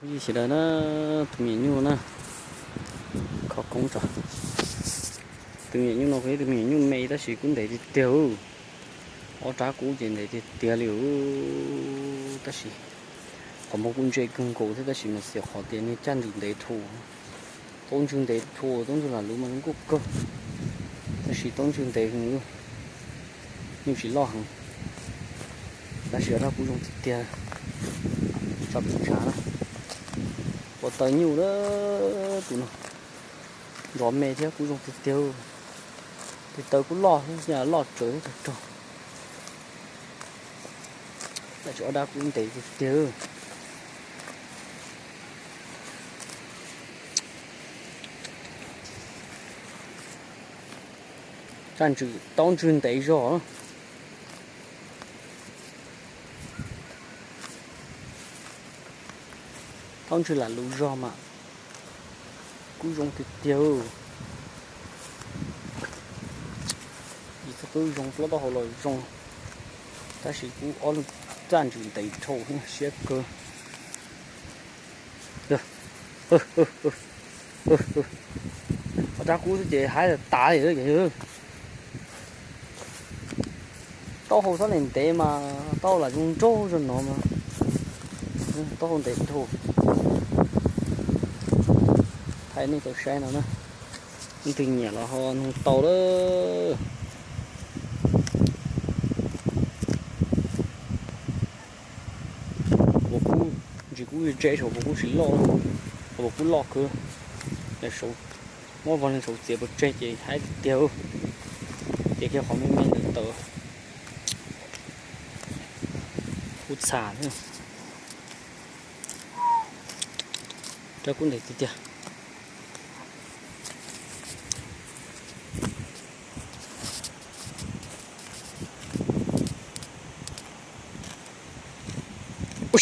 Ib sawv daws na, tus me nyuam nyuj na, kho koob tso. Tus me nyuam nyuj no kuj yog tus me nyuam nyuj me tab sis kub ntev tiag tiag. Ob rab kub ces ntev tiag tiag li. Tab sis qhov muag kuj ntse kawg nkaus thiab tab sis mas xyov qhov tias nws caj ntswg ntev dhau. Taub ntswg ntev dhau, taub ntswg lam luv mas zoo nkauj kawg, tab sis taub ntswg ntev heev, nyuj tsis loj heev. Tab sis ob rab kub zoo tiag tiag. Tso pem tshav na. Ua taws nyuj na, tus no nrov me thiab kub zoo tiag tiag. Tes taw kuj loj thiab, loj tsawv thiab rog rog. Tab sis ob rab kub ntev tiag tiag. Caj ntswg, taub ntswg ntev zog. Taub ntswg lam luv zog mas kub zoo tiag tiag. Yus txoj kub zoo, plaub taub hau los zoo, tab sis kub ob lub caj ntswg ntev dhau siab kawg. Ob rab kub xwb ces haib tas li. Taub hau txhob ntev ntev mas taub hau lam zoo nraug zog no mas. Taub hau ntev dhau. Thaij nej tau saib no na. Leej twg nyiam los ho nug tau lawm. Ua kub ntsis kub ze ze saum, ua kub tsis loj, ua kub loj kawg. Muab vog leeg saum txiav pov tseg ces haib tiag tiag. Ces kiag qhov me me ntawm tawm kub txha thiab. Rab kub ntev tiag tiag. Ub,